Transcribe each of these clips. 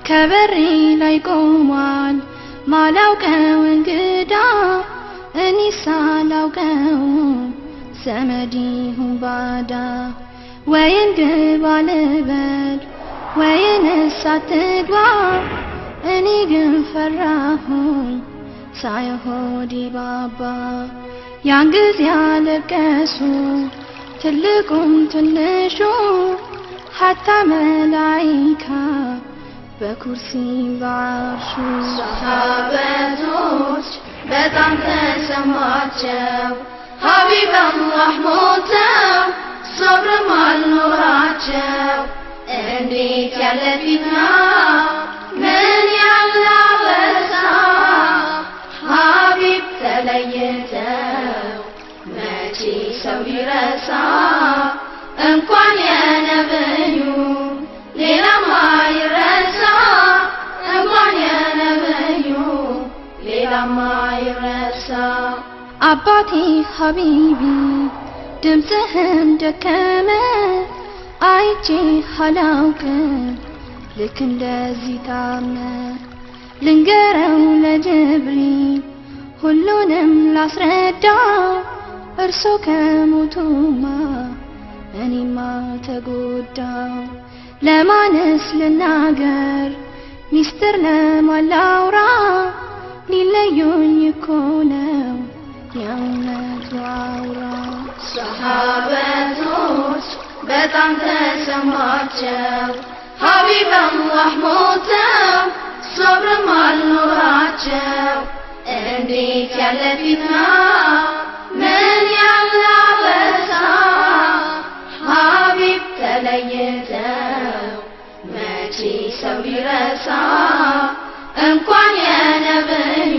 ከበሬ ላይ ቆሟል ማላውቀው እንግዳ፣ እኔ ሳላውቀው ዘመድ ይሁን ባዳ፣ ወይን ግባ ልበል ወይንስ አትግባ፣ እኔ ግን ፈራሁኝ ሳየው ሆዴ ባባ። ያን ጊዜ አለቀሱ ትልቁም ትንሹ፣ ሐታ መላኢካ በኩርሲ በዓርሹ። ሰሃበቶች በጣም ተሰማቸው፣ ሀቢብ አላህ ሞተው ሶብርም አልኖራቸው። እንዴት ያለ ፊትና፣ ምን ያለ አበሳ፣ ሀቢብ ተለይተው መቼ ሰው ሊረሳ? እንኳን የነብዩ ሌላም አይረሳ፣ እንኳን የነብዩ ሌላም አይረሳ። አባቴ ሀቢቢ ድምፅህም ደከመ፣ አይቼ አላውቅም ልክ እንደዚህ ታመ። ልንገረው ለጅብሪል ሁሉንም ላስረዳው፣ እርሶ ከሞቱማ እኔማ ተጎዳው። ለማንስ ልናገር ሚስጥር ለማን ላውራ? ሊለዩኝ እኮ ነው የእውነቱ አውራ። ሰሃበቶች በጣም ተሰማቸው፣ ሀቢብ አላህ ሞተው ሶብርም አልኖራቸው። እንዴት ያለ ፊትና፣ ምን ያለ አበሳ፣ ሀቢብ ተለይተው መቼ ሰው ሊረሳ? እንኳን የነብዩ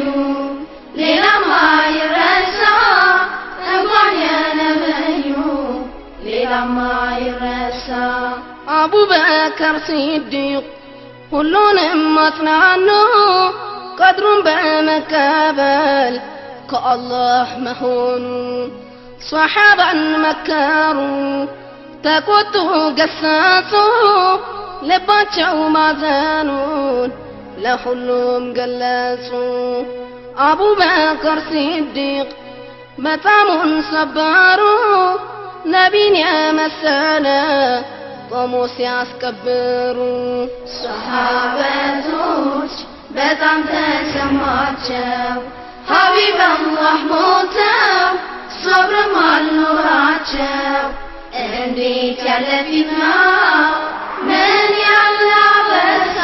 ሌላም አይረሳ፣ እንኳን የነብዩ ሌላም አይረሳ። አቡበከር ሲዲቅ ሁሉንም አጽናኑ፣ ቀድሩን በመቀበል ከአላህ መሆኑ። ሰሓባን መከሩ፣ ተቆጡ፣ ገሰጹ፣ ልባቸው ማዘኑን ለሁሉም ገለጹ። አቡበከር ሲዲቅ በጣሙን ሰበሩ፣ ነቢን የመሰለ ቆሞ ሲያስከብሩ። ሰሃበቶች በጣም ተሰማቸው፣ ሀቢብ አላህ ሞተው ሶብርም አልኖራቸው። እንዴት ያለ ፊትና፣ ምን ያለ አበሳ፣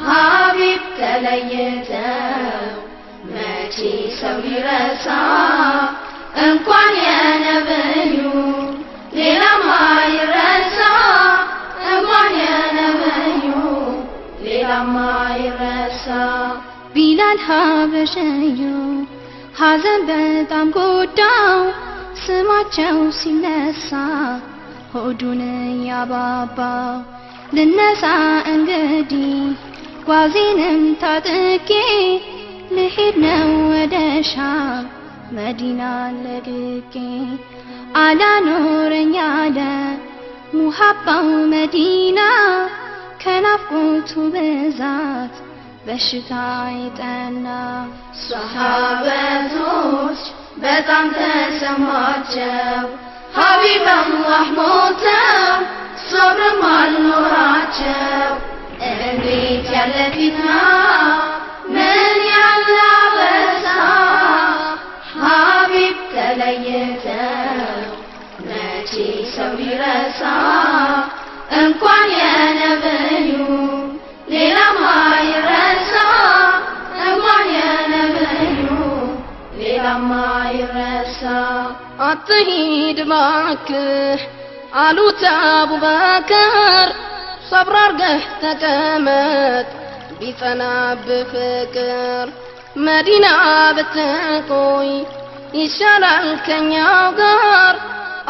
ሀቢብ ተለይተው መቼ ሰው ሊረሳ? እንኳን የነብዩ ሌላም አይረሳ፣ እንኳን የነብዩ ሌላም አይረሳ። ቢላል ሀበሸዩ ሐዘን በጣም ጎዳው፣ ስማቸው ሲነሳ ሆዱን ያባባው። ልነሳ እንግዲህ ጓዜንም ታጥቄ፣ ልሄድ ነው ወደ ሻም መዲና ለቅቄ። አላኖረኝ አለ ሙሀባው መዲና፣ ከናፍቆቱ ብዛት በሽታ ይጠና። ሰሃበቶች በጣም ተሰማቸው፣ ሀቢብ አላህ ሞተው ሶብርም አልኖራቸው። እንዴት ያለ ፊትና፣ ምን ያለ አበሳ፣ ሀቢብ ተለይተው መቼ ሰው ሊረሳ? እንኳን የነብዩ ሌላም አይረሳ፣ እንኳን የነብዩ ሌላም አይረሳ። አትሂድ ባክህ አሉት አቡበከር፣ ሰብር አርገህ ተቀመጥ ቢጸናብህ ፍቅር። መዲና ብትቆይ ይሻላል ከኛው ጋር፣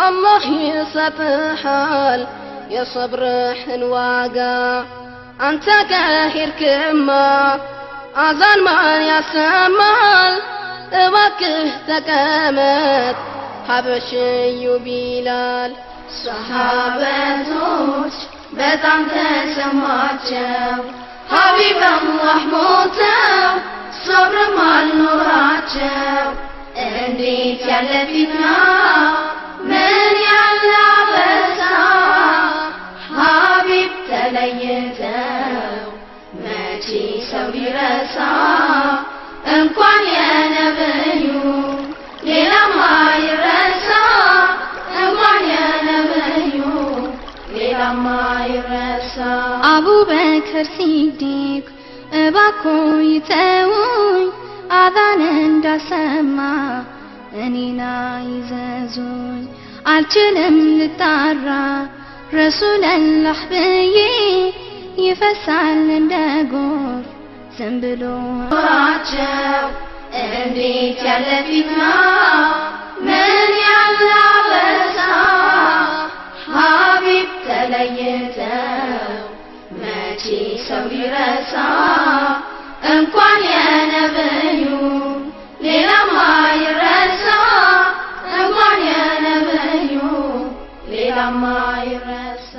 አላህ ይሰጥሃል የሰብርህን ዋጋ። አንተ ከሄድክማ አዛን ማን ያሰማል? እባክህ ተቀመጥ ሀበሽዩ ቢላል። ሰሃበቶች በጣም ተሰማቸው። ሀቢብ አላህ ሞተው ሶብርም አልኖራቸው። እንዴት ያለ ፊትና፣ ምን ያለ አበሳ፣ ሀቢብ ተለይተው መቼ ሰው ሊረሳ? እንኳን የነብዩ ሌላም አይረሳ፣ እንኳን የነብዩ ሌላም አይረሳ። አቡበከር ሲዲቅ እባኮ ይተውኝ፣ አዛን እንዳሰማ እኔና ይዘዙኝ። አልችልም ልጣራ ረሱለላህ ብዬ፣ ይፈሳል እንደ ጎርፍ ዝም ብሎ ኖራቸው። እንዴት ያለ ፊትና፣ ምን ያለ አበሳ፣ ሀቢብ ተለይተው መቼ ሰው ሊረሳ? እንኳን የነብዩ ሌላም አይረሳ፣ እንኳን የነብዩ ሌላም አይረሳ።